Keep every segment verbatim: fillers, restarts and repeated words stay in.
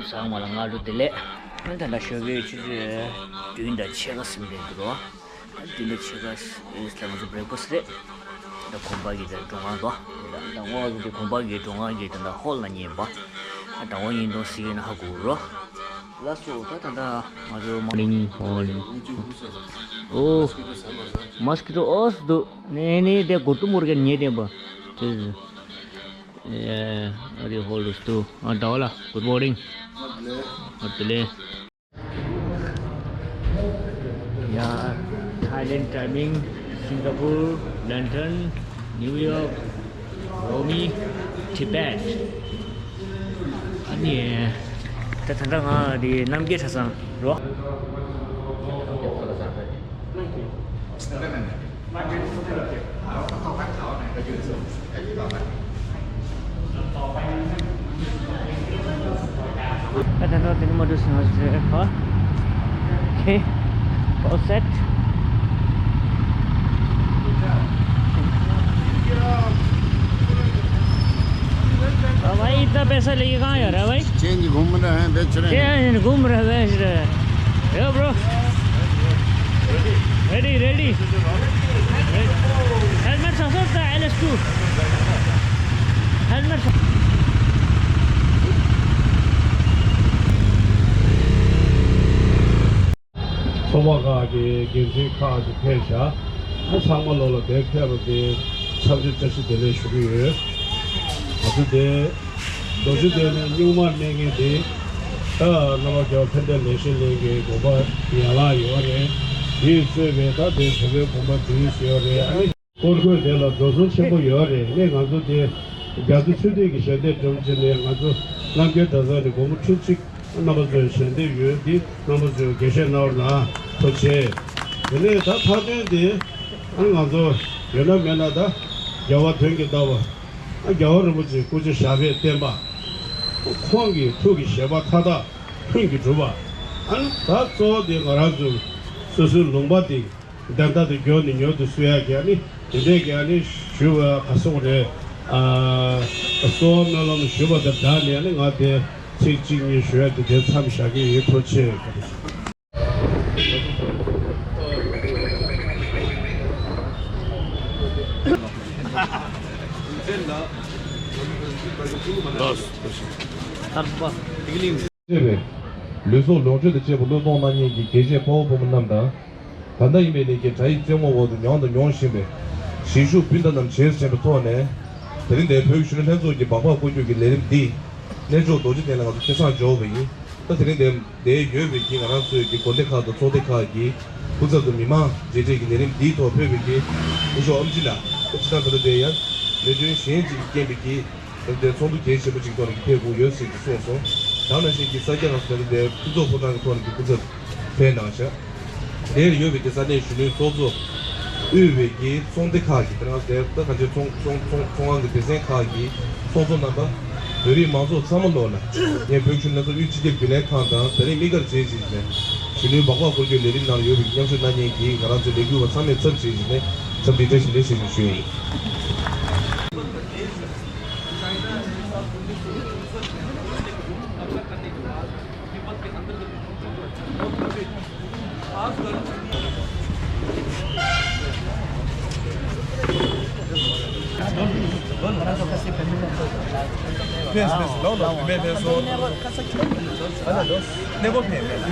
ཚང་མ་ལ་སྔ་དྲོ་བདེ་ལེགས། ད་ལྟ་ཞོགས་ཀའི་ཆུ་ཚོད་བདུན་དང་ཕྱེད་ཀ་ཟིན་པའི་འདུག་རོ། བདུན་དང་ཕྱེད་ཀ་ཨེ་ལ་ང་ཚོ་བྷེ་རེག་ཕ་སི་རེད། ད་དགོན་པ་གི་ད་འགྲོ་ཁང་དོ། ད་ངོ་ཚོ་དེ་དགོན་པ་གི་འགྲོ་ཁང་གི་ད་ཧོལ་ལ་ཉན་པ། ད་ངོ་ཉིན་དོ་སི་ཡིན་ཧ་གོ་རོ། ལ་སོ་ད་ད་ད་ང་ཚོ་མོར་ནིང་ཧོལ། ཨོ། མོ་སི་ཀི་ཊོ་ཨོ་སི་འདུག་ནས་ནས་དེ་གོ་ཏུ་མོར་གན་ཉེ་དེ་པ། དེ། Yeah, very old too. Ah, Dawala, good morning. Good day. Yeah, Thailand timing, Singapore, London, New York, Rome, Tibet. ཨ་ནི། ད་ད་ལྟ་ང་འདི་རྣམ་རྒྱལ་གྲྭ་ཚང་རོ། ད་ད་ད་དེ་ནི་མ་འགྲོ་སོང་ཟེར་ཧ། Okay, all set. भाई, इतना पैसा लेके कहाँ जा रहा है भाई? चेंज घूम रहे हैं, बेच रहे हैं। चेंज घूम रहे हैं, बेच रहे हैं। Yo, bro. Ready, ready. Helmet ས་སོ་ད་ཨེལ་ཨེས་ཊུ། Helmet ས། ཚོགས་པ་ཁག་གི་འགན་འཛིན་ཁག་ཅིག་ཕེབས་ཤག་ཨ་ཚང་མ་ལོ་ལ་དེ་ཕེབས་པ་དེ་འཚམས་འདྲི་བཀྲ་ཤིས་བདེ་ལེགས་ཞུ་གི་ཡོད། ང་ཚོ་དེ་རྡོ་རྗེ་གདན་ནས་སྨྱུག་མ་མནན་མཁན་དེ་ད་བླ་མ་རྒྱལ་བ་ཕན་བདེ་ལེགས་བཤད་གླིང་གི་དགོན་པ་ཡན་ལག་ཡོད་རེད། དེས་གཙོས་པའི་ད་དེ་བོད་པའི་དགོན་པ་དེ་ཡོད་རེད། ཨ་ནི། སྐོར་སྐོར་དེ་ལ་འགྲོ་སོང་ཆེན་པོ་ཡོད་རེད། ངས་ང་ཚོ་དེ་རྒྱ་མཚོ་ཆུ་ཐིགས་ཀྱི་ཞལ་འདེབས་སྒྲུབ་བྱས་ནས་ང་ཚོ་རྣམ་རྒྱལ་གྲྭ་ཚང་ནས་སྒོར་མོ་ཁྲི་གཅིག་རྣམ་པ་ཚོའི་ཞལ་འདེབས་ཡོད། འདི་རྣམ་པ་ཚོས་འགན་བཞེས་གནང་རོགས་གནང་། ཐུགས་རྗེ་ཆེ། དེ་ནས་ད་མཐའ་དོན་དེ་ང་ཚོ་ཡོད་ན་མེད་ན་ད་རྒྱལ་བ་དོན་གྱི་ཟླ་བ། རྒྱལ་བ་རིན་པོ་ཆེ་སྐུ་ཕྱྭ་ཞབས་པད་བརྟན་པ། ཁོང་གི་ཐུགས་ཀྱི་བཞེད་པ་མཐའ་དག་ལྷུན་གྱིས་གྲུབ་པ། ཨ་ནི་ད་གཙོ་བོ་དེ་ང་རང་ཚོ་སོ་སོའི་ལུང་པ་དེ། བདེན་མཐའ་དེ་མགྱོགས་ནས་མྱུར་དུ་སོན་ཡག་གི་ཨ་ནི་དེ་འདྲས་ཀྱི་ཨ་ནི་ཞུ་བ་ག་སོང་རེད། ཨ། གསོལ་བ་སྨོན་ལམ་ཞུ་བ་དང་སྦྲགས་ནས་ཨ་ནི་ང་དེ་ཚིག་གཅིག་གཉིས་ཞུ་ཡག་དེ་དེ་མཚམས་བཞག་གི་ཡིན། ཐུགས་རྗེ་ཆེ། ལགས་སོ། ཐུགས་རྗེ་ཆེ། བཅས་པའི་ལུས་སྲོག་ལོངས་སྤྱོད་དང་བཅས་པ་བློས་གཏོང་གནང་མཁན་གྱི་དགེ་བཤེས་དཔའ་བོ་དཔའ་མོ་རྣམས་དང་། ད་ལྟ་ཡིན་པའི་ནས་ཀྱི་དགྲ་ཡི་རྩེ་མོ་འོག་ཏུ་མྱོང་དང་མྱོང་བཞིན་པའི་གཞིས་བཞུགས་སྤུན་ཟླ་རྣམས་བྱས་ཟིན་པའི་ཐོག་ནས། དེ་རིང་འདིར་བོད་ཀྱི་གཞོན་ནུ་ལྷན་ཚོགས་ཀྱི་སྦག་སྦག་སྐོར་སྐྱོད་ཀྱི་ལས་རིམ་འདི་གནས་མཆོག་རྡོ་རྗེ་གདན་ལ་ང་ཚོ་ཆ་ཚང་འབྱོར་བ་ཡིན། ད་དེ་རིང་འདིར་འདིར་ཡོད་པའི་གི་ང་རང་ཚོའི་གི་དགོན་སྡེ་ཁག་དང་ཚོགས་སྡེ་ཁག་གི་སྐུ་ཚབ་དང་མི་མང་མཇལ་འཕྲད་ཀྱི་ལས་རིམ་འདིའི་ཐོག་ཕེབས་པའི་གི་སྐུ་ཞབས་ཨམ་ཆི་ལགས། ད་ཅི་ཐང་ད་ལྟ་འདིར་ཡང་ལས་དོན་གཞན་ཅིག་གི་རྐྱེན་པས་ཀྱི། དེ་འདྲའི་ཚོགས་འདུ་གལ་ཆེན་པོ་ཅིག་ཐོག་ནས་ཕེབས་དགོས་ཡོད་ཟེར་གྱི་གསུངས་སོང་། དེ་ནང་བཞིན་གྱི་ས་སྐྱ་ལ་སོགས་དེ་འདྲའི་ཕུན་ཚོགས་ཕོ་བྲང་གི་ཐོག་ནས་ཀྱི་སྐུ་ཚབ་ཕེབས་གནང་ཤག་དེར་ཡོད་པའི་གི་ས་གནས་གཞོན་ནུའི་ཚོགས་གཙོ། དབུས་པའི་གི་ཚོགས་སྡེ་ཁག་གི་དེ་ནང་དེ་ད་ག་ཚོད་ཚོང་ཚོང་ཚོང་ཁང་གི་སྡེ་ཚན་ཁག་གི་ཚོགས་གཙོ་རྣམ་པ། བོད་རིགས་མང་ཚོགས་ཚང་མ་ལོག་ལ་ངས་བོད་ཁྱིམ་ལ་སོགས་དབུས་སྤྱི་ཁྱབ་རྒྱུན་ལས་ཁང་དང་ད་རིང་དམིགས་བཀར་བྱས་བྱས་ནས་གཞོན་ནུའི་སྦག་སྦག་སྐོར་སྐྱོད་ལས་རིམ་ནང་ཡོད་པའི་མཉམ་ཞུགས་གནང་མཁན་གྱི་ང་རང་ཚོའི་ལས་འགུལ་བ་ཚང་མའི་ཚབ་བྱས་བྱས་ནས་འཚམས་འདྲི་བཀྲ་ཤིས་བདེ་ལེགས་ཞུ་ཞུ་ཡིན། ཕེབས་ཕེབས་ལོ་ལོ་མི་མེད་ཕེབས་སོང་། གནས་སྐོར་ཕེབས་མེད་ལ།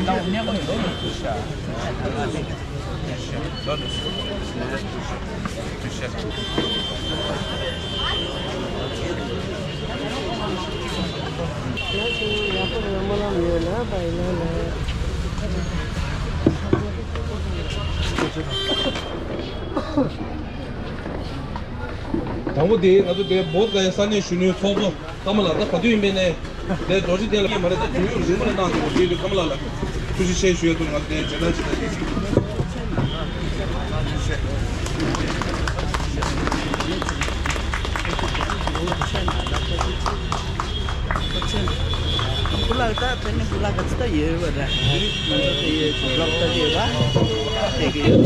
དང་པོ་དེ་ང་ཚོ་དེ་བོད་ཀྱི་ས་གནས་གཞོན་ནུའི་ཚོགས་གཙོ། ཀརྨ་ལགས་ད་ག་དུས་ཡིན་པའི་ནས་དེ་རྡོ་རྗེ་གདན་ལ་སྐྱེས་མ་རེད། ད་དུས་ཡུན་རིང་པོ་ལ་གནང་འདུག་དེ་དུས་ཀརྨ་ལགས་ལ་ཐུགས་རྗེ་ཆེ་ཞུ་ཡ་འདུག་ང་དེ་མཇལ་དར་ཇི་ལྟར་ཡིན་ཞུ། ཁུ་ལག་ད་དེ་ནི་ཁུ་ལག་ག་ཚོད་ད་ཡོད་པ་ར། ང་ཚོ་དེ་ཡོད་ཅིག་ལོག་ད་ཡོད་པ་དེ་གི་ཡོད།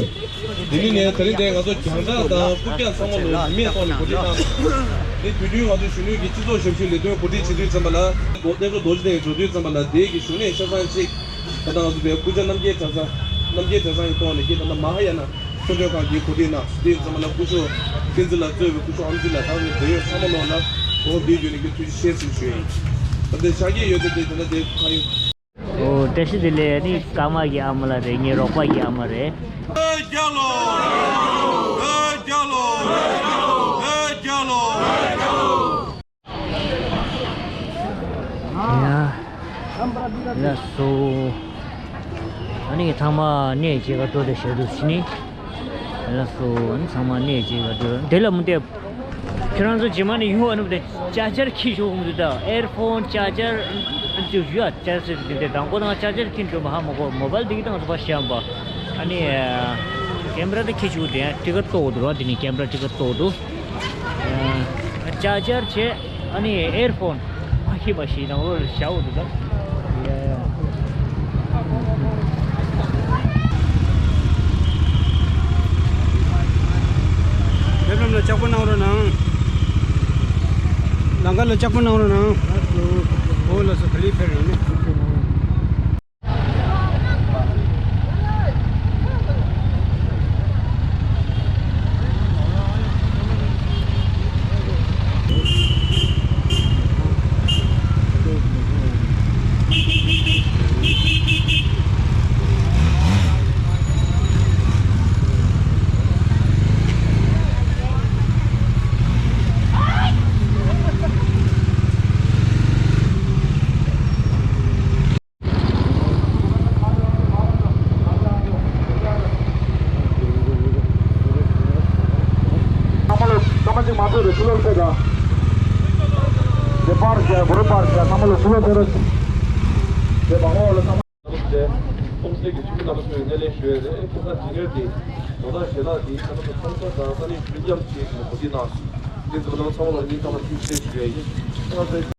དེ་ནི་ནས་དེ་རིང་དེ་ང་ཚོ་རྒྱང་བསྒྲགས་དང་རྐུབ་བཀྱག་ཚང་མ་ལོ་ཉི་མའི་ཐོག་ནས་གོ་སྒྲིག་གནང་། དེ་དུས་རྒྱུན་ང་ཚོའི་གཞོན་ནུའི་གི་སྤྱི་ཚོགས་ཞབས་ཞུའི་ལས་དོན་གོ་སྒྲིག་བྱེད་དུས་ཙམ་པ་ལ། རྡོ་རྟེན་འབྲེལ་རྡོ་རྗེ་གདན་འགྲོ་དུས་ཙམ་པ་ལ། དེའི་གི་གཞུག་ནས་ཆ་ཚང་གཅིག་ད་ལྟ་ང་ཚོ་དེ་སྐུ་བཅར་རྣམ་རྒྱལ་གྲྭ་ཚང་། རྣམ་རྒྱལ་གྲྭ་ཚང་གི་ཐོག་ནས་ཀྱི་ད་ལྟ་མ་ཧཱ་ཡ་ན་ཆོས་འབྲེལ་ཁང་གིས་གོ་སྒྲིག་གནང་། དེ་ཙམ་པ་ལ་སྐུ་ཞབས་བསྟན་འཛིན་ལགས་གཙོས་པའི་སྐུ་ཞབས་ཨམ་འཛིན་ལགས་དང་དེ་ཡོད་ཚང་མ་ལོག་ལ་འོ་དེའི་བརྒྱུད་ནས་ཀྱི་ཐུགས་རྗེ་ཆེ་ཟེར་ཞུ་ཡ་ཡིན། ད་ལྟ་ཤག་གི་ཡོད་དེ་དེ་ད་ལྟ་དེ་གང་ཡོད། ཨོ། བཀྲ་ཤིས་བདེ་ལེགས། ནི་ཀརྨ་གི་ཨ་མ་ལགས་རེད། ངའི་རོགས་པ་གི་ཨ་མ་རེད། ཨེ་རྒྱལ་ལོ། ཨེ་རྒྱལ་ལོ། ཨེ་རྒྱལ་ལོ། ཡ། ལགས་སོ། ཨ་ནི་ཚང་མ་གནས་མཇལ་ཁ་འགྲོ་དེ་ཞུ་འདུག་ཕྱི་ནི། ལགས་སོ། ཨ་ནི་ཚང་མ་གནས་མཇལ་ཁ་འགྲོ་དེ་ལ་མུ་མཐུད། ཁྱོད་རང་ཚོ་རྗེས་མ་ནས་ཡོང་བ་ནུབ་དེ་ཅར་ཇར་འཁྱེར་ཤོག་འདུག་ད་ཨེར་ཕོན་ཅར་ཇར་ཅིག་ཞུ་ཡ། ཅར་ཇར་དེ་འདྲ་དང་པོ་དང་ཅར་ཇར་འཁྱེར་འགྲོ་མ་ཧ་མ་གོ། མོ་བལ་དེ་གི་དང་ཚོ་བ་ཤམ་པ། ཨ་ནི་ཀེམ་ར་དེ་འཁྱེར་ཤོག་དེ་ཡང་ཊི་ཀེཊ་གཏོགས་འདུག་ར། དེ་ནི་ཀེམ་ར་ཊི་ཀེཊ་གཏོགས་འདུག་ཅར་ཇར་བྱས། ཨ་ནི་ཨེར་ཕོན་ཕ་ཤི་བ་ཤི་དང་ལོ་ཞའོ་འདུག་ད། ལེབ་ལམ་ལ་ལྕགས་པོ་གནང་རོགས་གནང་། ལམ་ཁ་ལ་ལྕགས་པོ་གནང་རོགས་གནང་། ཨོ་ལགས་སོ། ག་ལེར་ཕེབས་ཡོང་ནས། ཚང་མ་ལ་སྐར་མ་གཅིག་མ་ཐོན་རེ་ཚུར་ལོག་ཕེབས་དང་། དེ་པར་བཞག་སྒོར་པར་བཞག་ཚང་མ་ལ་ཚུར་ལོག་ཕེབས་རོགས། དེ་མ་འོངས་པ་ལ་ཚང་མ། ལགས་སོ། གོང་གསལ་གྱི་ཆུ་ཚོད་རྣམ་པ་ཚོས་སྣེ་ལེན་ཞུ་ཡས་རེད། ཁོ་ཚ་ཇི་ནེར་དེ་དོ་བདག་ཞལ་ལག་དེ་ཚང་མ་ཚོ་ཚོང་ས་དང་ས་གནས་ཞུ་མཉམ་བྱས་ནས་གོ་སྒྲིག་གནང་སོང་། དེ་ཚོ་ཚང་མ་ལ་ངས་ཚང་མ་ཐུགས་རྗེ་ཆེ་ཞུ་ཡས་ཡིན།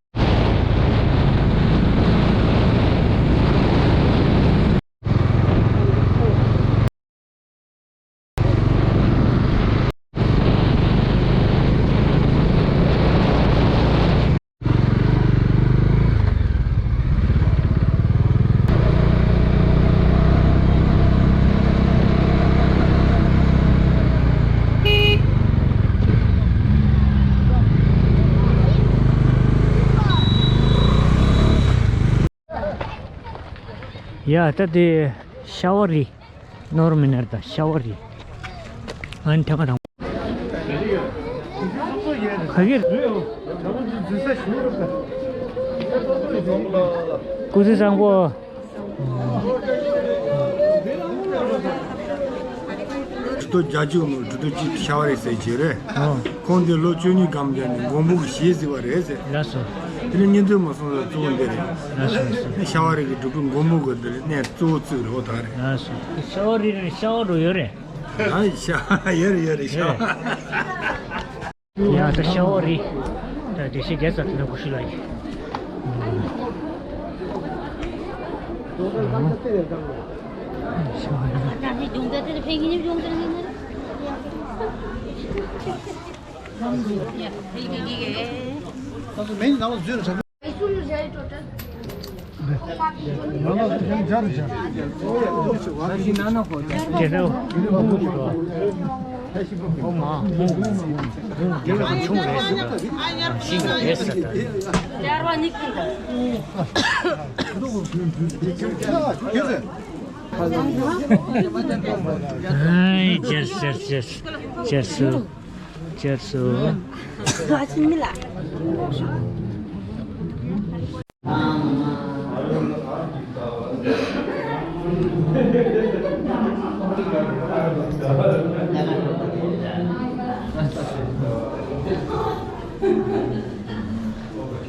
ཡ། ད་དེ་ཤ་བ་རི། ནོར་མི་ནར་ད་ཤ་བ་རི། ཨན་ཐེ་ག་དང་། ག་གིར། སྐུ་ཚེ་བཟང་པོ། གྲུ་ཐོག་རྒྱ་ཇུག་ནོར་གྲུ་ཐོག་གཅིག་ཤ་བ་རི་ཟེར་གྱི་རེད། ཨོ། ཁོང་འདི་ལོ་བཅུ་གཉིས་སྒང་དེ་ནས་མགོན་པོ་གི་ཞལ་གཟིགས་པ་རེད་ཟེར། ལགས་སོ། དེ་ནས་གཉིས་འདོད་མ་སོང་ལ་གཙོ་བོ་འདི་རེད། ལགས་སོ་ལགས་སོ། ཤ་བ་རི་གི་སྒྲུབ་ཕུག་མགོན་པོ་གི་འདི་ལ་གནས་གཙོ་བོ་བཙུགས་རེད། འོ་ད་རེད། ལགས་སོ། ཤ་བ་རི་རེད། ཤ་བ་རུ་ཡོད་རེད། ཨ་ཤ་ཡོད་རེད་ཡོད་རེད་ཤ་བ། ཡ་ད་ཤ་བ་རི། ད་དེ་ཤེས་རྒྱལ་ས་དེ་ན་ཀུ་ཤུ་ལ་ཡིན། ཤ་བ་རི། ཨའི། Cheers, cheers, cheers. Cheers. Cheers.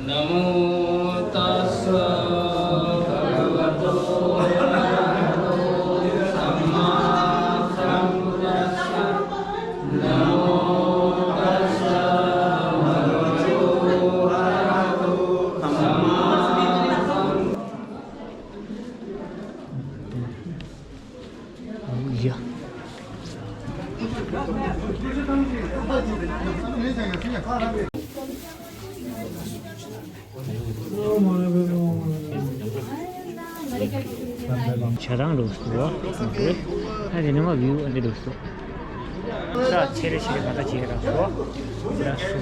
नमो तस्स भगवतो अरहतो सम्मा सम्बुद्धस्स। नमो तस्स भगवतो अरहतो सम्मा सम्बुद्धस्स। ཡ། ཆ་རང་རུ་སུ་རོ། ཨ་དེ་ནི་མ་བིའུ་ཨ་འདི་རུ་སུ། ས་ཆེ་རེ་ཆེ་རེ་ག་ད་ཆེ་ར་སོ། ལ་སུ།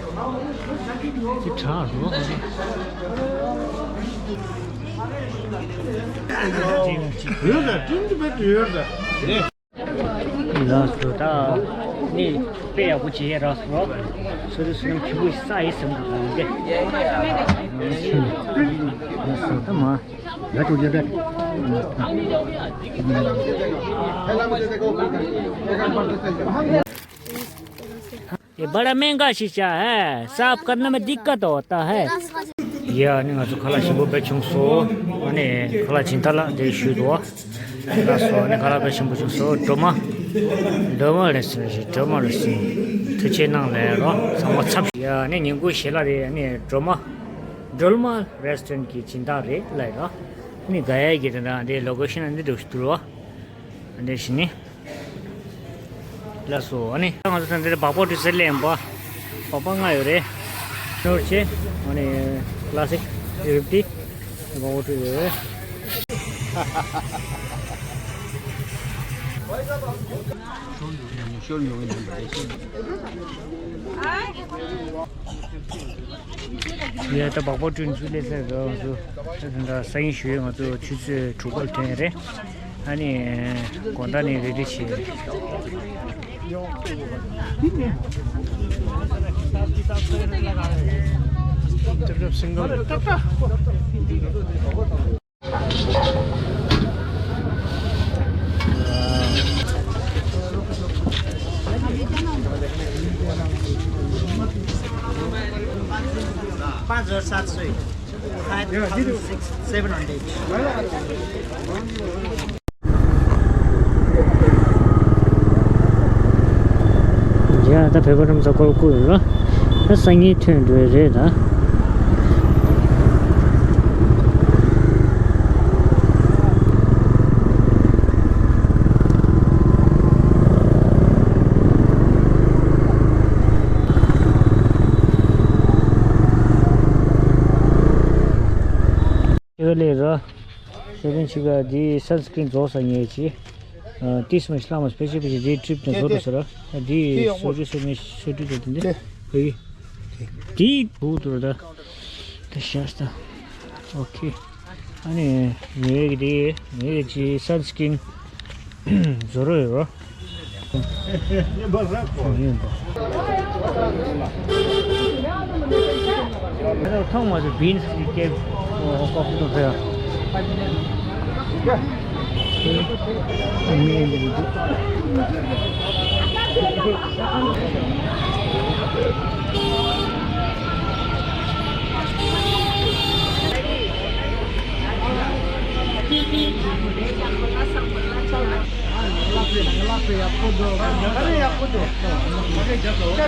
ཅི་ཁྲག་རོ། ཡོད་ད་ཀྲིན་ཏི་བེད་ཡོད་ད། ལགས་སོ། ད་ནི་དཔེ་ཡག་པོ་བྱེད་ཡས་རག་སོང་། སོ་རི་སོ་ནམ་ཁྱི་གུ་ས་ཡི་སེམས་དང་དེ། ལགས་སོ། ད་མ་ཡ་ཏུ་ཡོད་པས། ये बड़ा महंगा शीशा है, साफ करने में दिक्कत होता है। ཡ་ནི་ང་ཚོ་ཁ་ལག་ཞིམ་པོ་དཔེ་བྱུང་སོང་། ཨ་ནི་ཁ་ལག་སྦྱིན་བདག་ལགས་འདིར་ཞུས་འདུག་ལགས་སོ། ཨ་ནི་ཁ་ལག་དཔེ་ཞིམ་པོ་བྱུང་སོང་། སྒྲོལ་མ། སྒྲོལ་མ་རེ་སིང་རེ་སིང་། སྒྲོལ་མ་རེ་སིང་། ཐུགས་རྗེ་གནང་ལགས་རོ། ཚང་མ་ཚབ། ཡ་ནི་ཉིན་གུང་ཞལ་ལག་རེད། ཨ་ནི་སྒྲོལ་མ། སྒྲོལ་མ་རེ་སི་ཊོ་རན་གྱི་སྦྱིན་བདག་རེད་ལབ་རོ། ཨ་ནི་ག་ཡ་གི་དེ་འདྲ་འདི་ལོ་ཀེ་ཤན་འདི་འདྲ་ཞིག་འདུག་རོ། འདི་ཞིག་ནི། ལགས་སོ། ཨ་ནི་ང་ཚོ་ཚང་འདིར་སྦག་སྦག་ཀྲུ་ཟེར་ལེན་པ། སྦག་སྦག་ལྔ་ཡོད་རེད། ཤོར་ཆེ། ཨ་ནི་ཀ་ལ་སིག་ཕིབ་ཊི། སྦག་སྦག་ཀྲུ་ཡོད་རེད། ཡ་ད་སྦག་སྦག་ཀྲུ་ཚུར་སླེབས་ཚར་རེད། ང་ཚོ་ད་ད་སང་ཉིན་ཞུ་ཡས་ང་ཚོ་ཆུ་ཚོད་དྲུག་པར་ཐོན་ཡས་རེད། ཨ་ནི་དགོང་དག་ནས་རེ་ཌི་བྱས། पाँच हजार सात सय। Five thousand six, seven hundred. ཡ་ད་བོད་པ་རྣམས་ཚོ་སྐོར་བསྐོར་རོ། ད་སང་ཉིན་ཐོན་འགྲོ་ཡས་རེད་ད། ཨེ་ལེ་ར། ཤེས་ལྡན་ཕྱི་དགའ་འདི་སན་སི་ཀྲིན་རྫོགས་ས་ཉེ་ཆེ། ཏིས་མ་ཤི་ལ་མ་སྤེ་ཤི་སྤེ་ཤི་འདི་ཊི་རིབ་ཀྱང་རྫོགས་འགྲོ་ས་ར། འདི་སོ་རི་སོ་མི་སོ་རི་རྫོགས་འདི་འདི། འདི་བུ་དུ་ར་ད། ད་ཤ་སྟ། ཨོ་ཁེ། ཨ་ནི་ངའི་གི་དེ་ངའི་གི་ཅི་སན་སི་ཀྲིན་བཟོ་རོགས་ཡོད་རོ། ཡིན་པ། ཐོག་མ་དུ་བིན་སི་གི་ཀེབ་ཀོ་ཀོ་ཕི་ཏོ་ཕེ། མི་ཡིན་པ་འདུག་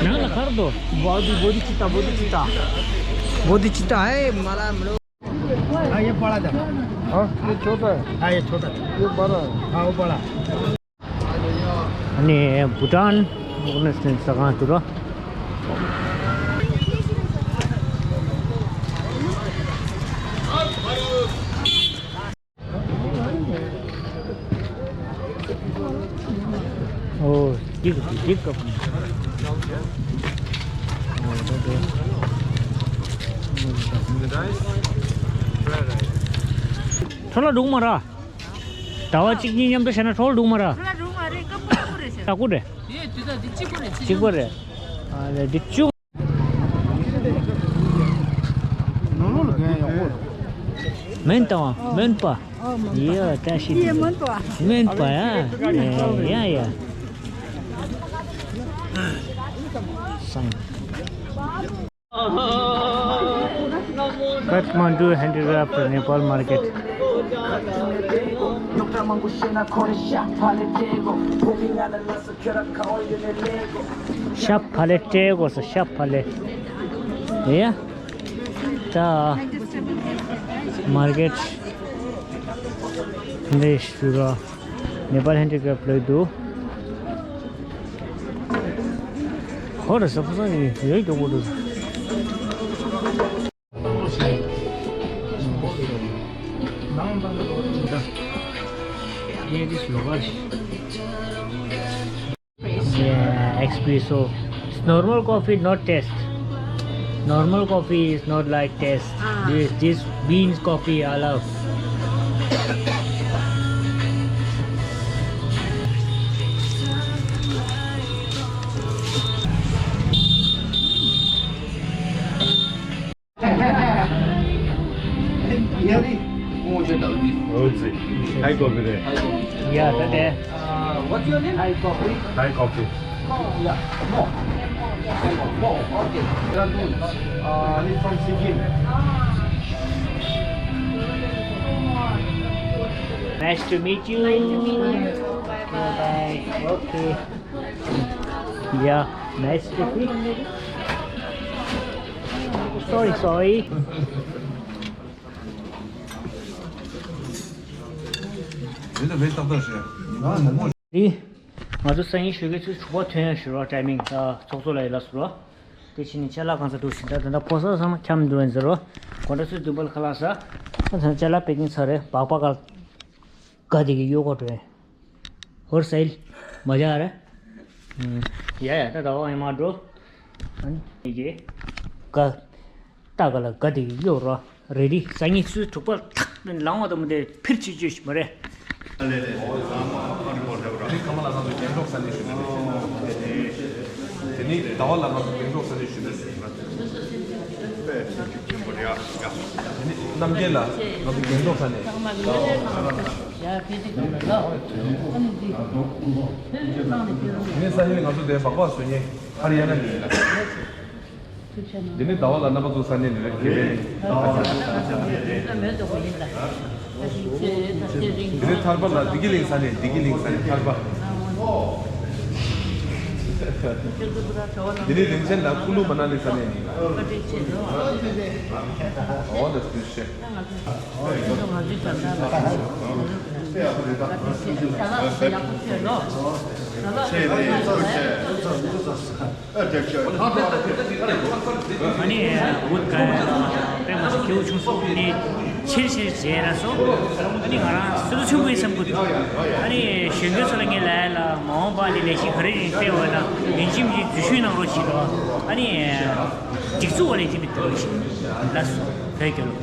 ནང་ལ་གར་འདུག་བོ་དྷི་བོ་དྷི་ཅི་ཏ། བོ་དྷི་ཅི་ཏ། བོ་དྷི་ཅི་ཏ། ཨེ་མ་ལ་མ་ལོ། हाँ, ये बड़ा था। हाँ, ये छोटा है। हाँ, ये छोटा था। ये बड़ा है। हाँ, वो बड़ा। ཨ་ནི་བྷུ་ཊཱན་ཨོ་ག་ནི་ཛེ་ཤན་ས་ཁང་དུ་རོ། ཨོ། འདི་ག་འདི་ག་འཕྲོ་ལ་འགྲོ་མ་ར། ཟླ་བ་གཅིག་གཉིས་མཉམ་དུ་བྱས་ན་འཕྲོ་ལ་འགྲོ་མ་ར། འཕྲོ་ལ་འགྲོ་མ་རེད། སྐབས་སྐབས་རེད་ཟེར། ཡག་པོ་རེད། ཡེ་དེ་ད་འདི་གཅིག་པོ་རེད། གཅིག་པོ་རེད། ཨ་ལེ་འདི་བཅུ། མེན་ཏ་བ་མེན་པ། ཡེ་བཀྲ་ཤིས་བདེ་ལེགས། མེན་པ་ཡ། ཡ་ཡ། སང་། Kathmandu handicraft Nepal market. ཤ་ཕ་ལེ་སྤྲད་དགོས་སོ། ཤ་ཕ་ལེ། ཡ། ད་མར་ཀེཊ་འདི་ཞུ་ར། ནེ་པཱལ་ཧེན་ཌི་ཀེབ་ལོས་འདུག་ཁོ་ར་ས་ཕུ་སང་ཡོད་མགྱོགས་པོ་འདུག Yeah, espresso. Normal coffee, not taste. Normal coffee is not like taste. Ah. This, this beans coffee I love. Thai coffee རེད། Yeah, that there. Uh, what's your name? Thai coffee. Thai coffee. Yeah, no. No, okay. Uh, I'm from Sikkim. Nice to meet you. Nice to meet you. Bye-bye. Bye. Okay. Yeah, nice to meet you. Sorry, sorry. ཨི། ང་ཚོ་སང་ཉིན་ཞོགས་ཀས་ཆུ་ཚོད་དྲུག་པ་ཐོན་ཡག་ཞུ་རོགས། ཊའི་མིང་ད་ཚོགས་གཙོ་ལགས་ཡིན་ལ་ཟུར་རོགས། དེ་ཕྱིན་ནས་ཅ་ལག་གང་ས་འདུག་ཟིན། ད་ད་ལྟ་ཕོ་གསར་ཚང་མ་འཁྱམ་འདུག་ཡིན་ཟེར་རོགས། དགོང་དྲོ་ཆུ་ཚོད་བདུན་པ་ལ་ཁ་ལག་ཟ། ད་ད་ཅ་ལག་པེ་ཀིང་ཚར་རེད། སྦག་སྦག་ག་ག་དེ་གི་གཡོག་གོ་འགྲོ་ཡིན། ཧོར་སེལ། མ་བྱ་རེད། ཡ་ཡ་ད་ད་བ་ཡིན་མ་འགྲོ། ཨ་ནི་དེ་གི་ག་ད་ག་ལ་ག་དེ་གི་གཡོག་རོགས། རེ་རེ་སང་ཉིན་ཆུ་ཚོད་དྲུག་པ་ལ་ཐག་ནས་ལངས་བ་དང་མི་དེ་ཕིར་ཆི་ཆོས་ཤིག་མ་རེད། དེ་ནི་ཁ་མ་ལ་ང་ཚོ་རྒྱན་སྒྲོག་ས་ནས་ཞུ་གི་རེད། དེ་ནི་ཟླ་བ་ལ་ང་ཚོ་རྒྱན་སྒྲོག་ས་ནས་ཞུ་གི་རེད། དེ་ནི་རྣམ་རྒྱལ་ལ་ང་ཚོ་རྒྱན་སྒྲོག་ས་ནས། དེ་ནི་ས་ཡིན་ང་ཚོ་དེ་སྦག་སྦག་བཟོ་མཁན་ཧ་རི་ཡ་ན་ནས་ཡིན་ལ། འདི་ནི་ཟླ་བ་ལ་རྣམ་པ་ཚོ་ས་གནས་ནས་རེད། དགེ་བའི་གླིང་། འདི་ནི་ཐར་པ་ལ་བདེ་སྐྱིད་གླིང་ས་གནས། བདེ་སྐྱིད་གླིང་ས་གནས་ཐར་པ། འདི་ནི་རིན་ཆེན་ལ་ཀུ་ལུ་མ་ན་ལི་ས་གནས་ནས་ཡིན། འོ་ད་དུས་ཆེ། ཨ་ནི་འུ་ཀ་དཔེ་མ་སྲིད་སྐྱེ་བོ་ཆུང་སོང་ནི་ཆེར་ཆེར་བྱས་ར་སོང་། ཨ་ནི་ང་རང་སྲིད་དོ་ཆེན་པོ་ཡིན་བསམ་གི་འདུག་ཨ་ནི་གཞོན་སྐྱེས་ཚོ་ལ་ངས་ལབ་ཡ་ལ་མ་འོངས་པ་ལ་ལས་གཞི་ག་རེ་རེད་སྤེལ་བ་ན་ཡིན་གཅིག་མིན་གཅིག་འཛུལ་ཞུགས་གནང་རོགས་བྱེད་དོ། ཨ་ནི་སྒྲིག་འཛུགས་བ་ལས་གཅིག་མི་འདུག་ལ་སོ་བོད་རྒྱལ་ལོ།